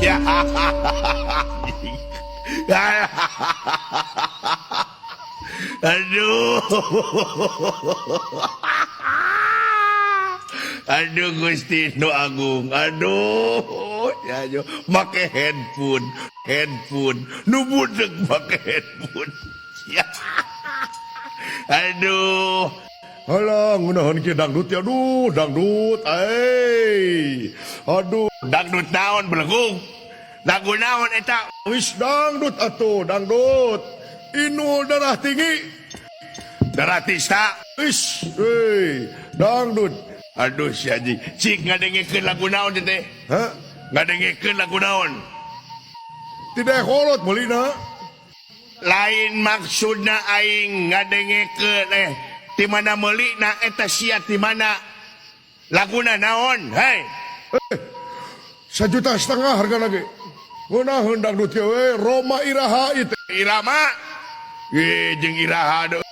Ya. Aduh. Aduh Gusti Nu Agung. Aduh, ya yo make handphone, handphone. Nu budeg make handphone. Ya. Aduh. Alah, ngeunaheun kieu dangdut ya, aduh, dangdut. Eh. Aduh, Dangdut naon belegung? Lagu naon eta? Wis dangdut atuh, dangdut. Inul darah tinggi. Darah tista. Wis, euy, dangdut. Aduh si anjing. Cik ngadengekeun lagu naon teh teh? Hah? Ngadengekeun lagu naon? Tidak kolot meulina. Lain maksudna aing ngadengekeun ti mana meulina eta sia ti mana? Laguna naon? Hei. 1,5 juta harga lagi. Ngeunaheun dangdut kieu we, Rhoma Iraha ieu teh. Irama. Ih, jeung Iraha deui.